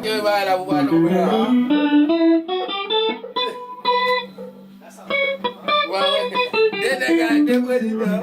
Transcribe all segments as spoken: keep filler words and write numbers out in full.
Gen bagay la pou pa tonbe a. Wa wè, de nèg a, de prezidan.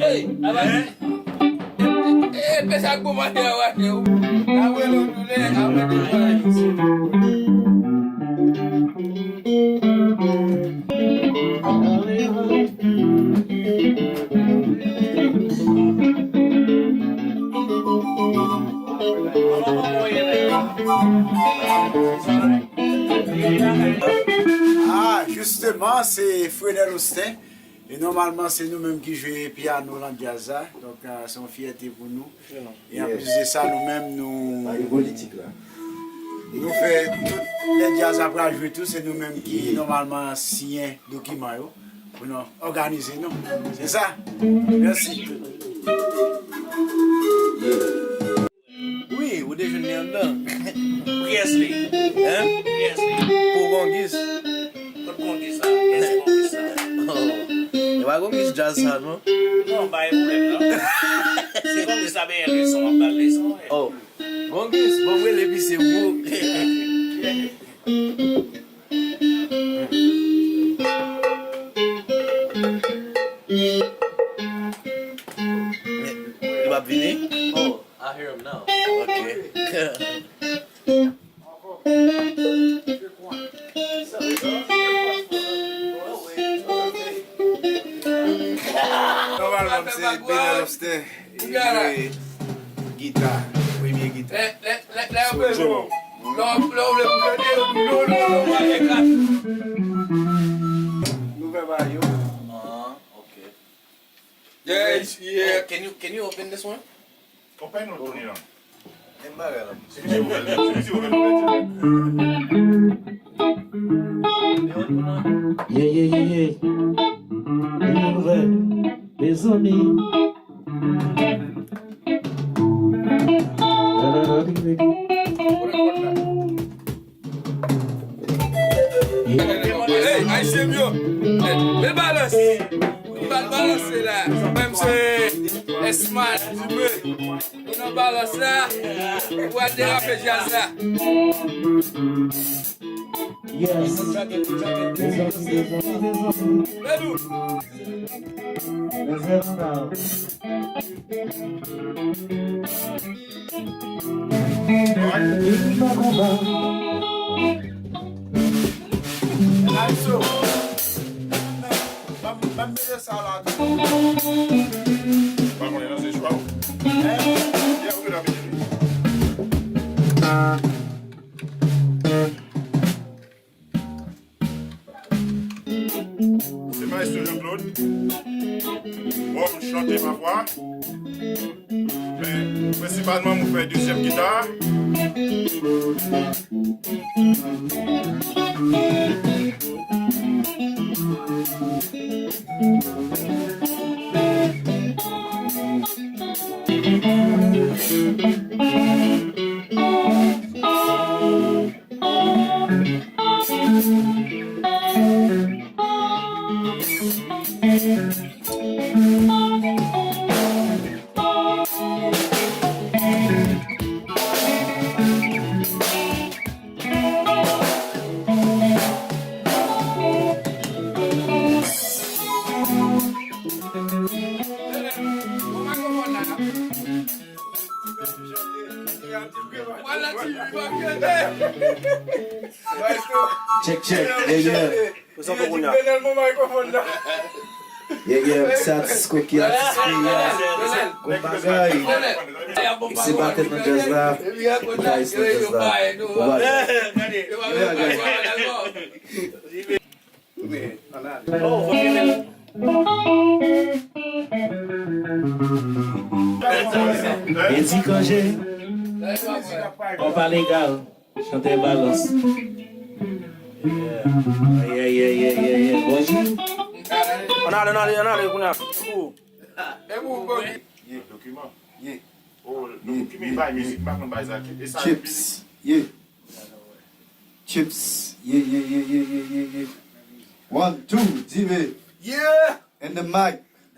Ey, aba, e, e, e, pèse ak bon maten an, w ate, w. Apre nou tounen, apre nou tounen. Ah, jisteman, se Frenel Austin. E nòmalman, se nou menm ki jwe pyano nan djaz la. Donk, ah, se yon fyète pou nou. E anplis de sa, nou menm, nou, nou fè tout lè djaz la pral jwe tou, se nou menm ki nòmalman siyen dokiman yo pou nou òganize nou. Se sa. Mèsi. Wi, ou te jwenn li anndan. Pyès li. Hein? Pyès li. Pou Gongis. Kot Gongis la? Kiyès Gongis la? Oh. E pa Gongis djaz sa, non? Non, pa gen pwoblèm, non. Se Gongis la benyen leson, ap ba l leson, wi. Oh. Gongis, bon, mwen rele epi se ou. Li p ap vini? Oh, I hear him now. Ok. Nòmalman, se Benel Lobster. Li jwe gita, premye gita. Lè, lè, lè, lè yo bezwen w. Lè w, lè w vle pou yo di yo, yo, yo, yo, yo, yo, yo. Nouvèl bagay yo. Ah, ok. Yes, yeah. Oh, can you, can you open this one? Open ou tounen an. Men bagay la. Se misye ouvè l, se misye ouvè l, ouvè l. Ye, ye, ye, ye. Li ouvè. Mezanmi. Hey, Ayisyen m yo. Men balans. Bal balanse la. Menm se Esmal Dube. Nou nan balans la. Pou al derape djaz la. Yes. Mezanmi, mezanmi, mezanmi. Mezanmi. Ban m, ban m mete sa la tou. Pa konnen nan se chwa w. Hein? Yeah, ou gen la vini. Se Maestro Jean-Claude. Bon, m chante pafwa. Men, prensipalman, m fè dezyèm gita. Check, check. Yeah, yeah. Yeah, yeah. Se atis koki, atis koki a. Bon bagay. E se batè nan djaz la. Gitaris nan djaz la. Bon bagay. Bon bagay. Edi Kanje, konpa legal, chantè balans. Yeah, yeah, yeah, yeah, yeah, yeah. Bonjou. Ann ale, ann ale, ann ale kounye a. Ou. Ye, dokiman. Ye. Oh, dokiman bay mizik, m pa konn bay sa. E sa Chips. Ye. Chips. Ye, ye, ye. One, two, Dive. Yeah. In the mic.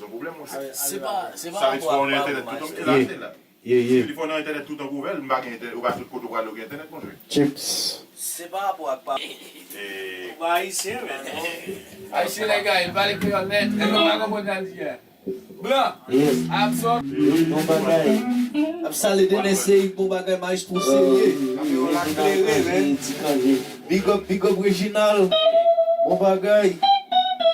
se yon pwoblèm, monchè. Se pa, se pa Sa vle di rapò fò w ak nan pa entènèt bon toutan. mache. E la te la. Ye, ye. Telefòn nan entènèt toutan k ouvè, m pa gen entènèt. Ou pa tout kote w prale w gen entènèt, monchè. Chips. Se pa rapò ak pa. E Ou pa ayisyen, men. Ayisyen lè gay, li pale kreyòl nèt. Lè nou pa konprann sa l di a. Blan, Yes. absòb. Bon bagay. Ap sale Denis Seyik, bon bagay, maestro serye. Yo la klere, men. Big up, big up, Reginald. Bon bagay.